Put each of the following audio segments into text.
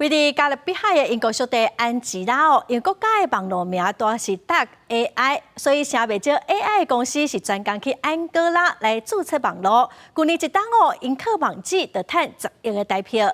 位佇加勒比海的英國小弟安吉拉哦，因為國家的網路名單是 .ai，所以誠袂少 AI 公司是專工去安哥拉來註冊網路。舊年一冬哦，𪜶靠網址就趁10億个台票。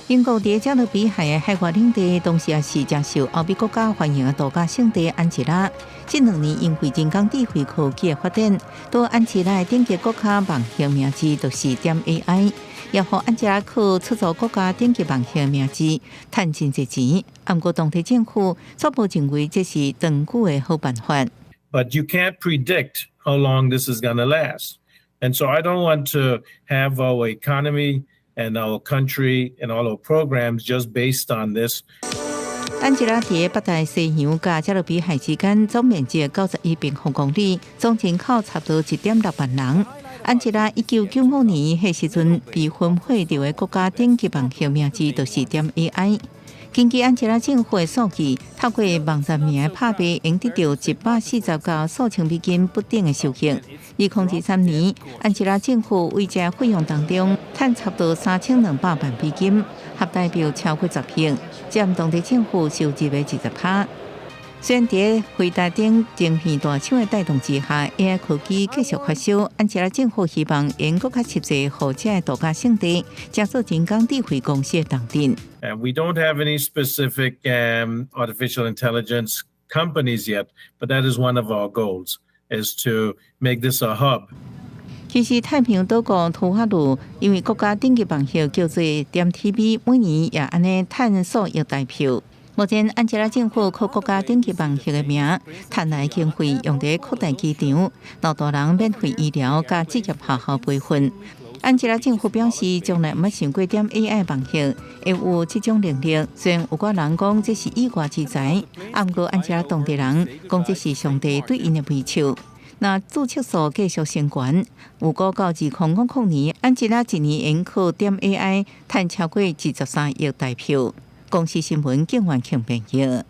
英國佇加勒比海的海外領地，同時也是誠受歐美國家歡迎的度假勝地安吉拉。這兩年因為人工智慧科技的發展，到安吉拉的頂級國家網頁名字就是.ai，也予安吉拉靠出租國家頂級網頁名字趁真濟錢。毋過當地政府初步認為這是長久的好辦法。 But you can't predict how long this is going to last. And so I don't want to have our economy and our country and all our programs just based on this. 安吉拉佇北大西洋佮加勒比海之間，總面積91平方公里，總人口差不多1.6萬人。安吉拉1995年彼時陣被分配著的國家頂級網頁名字就是.AI。根據安吉拉政府的數據，透過網站名的拍賣，會得著140到數千美金不等的收益。2023年，安吉拉政府為這費用當中，趁差不多3200萬美金，合台幣超過10億，佔當地政府收入的20%。雖然佇輝達等晶片大廠的帶動之下，AI 科技繼續發燒，安吉拉政府希望用閣較實際予這个度假勝地，成做人工智慧公司的重鎮。 And we don't have any specific artificial intelligence companies yet, but that is one of our goals, is to make this a hub. 其實太平洋島國吐瓦魯因為國家頂級網頁叫做.TV，每年也按呢趁數億台票。目前安吉拉政府靠國家頂級網頁的名，趁來經費用佇擴大機場、老大人免費醫療佮職業學校培訓。安吉拉政府表示，從來毋捌想過.AI 網頁會有這種能力。雖然有寡人講這是意外之財，毋過安吉拉當地人講這是上帝對𪜶的微笑。若註冊數繼續升懸，預估到2000年，安吉拉一年會靠.AI 趁超過23億台票。公視新聞，景元慶編譯。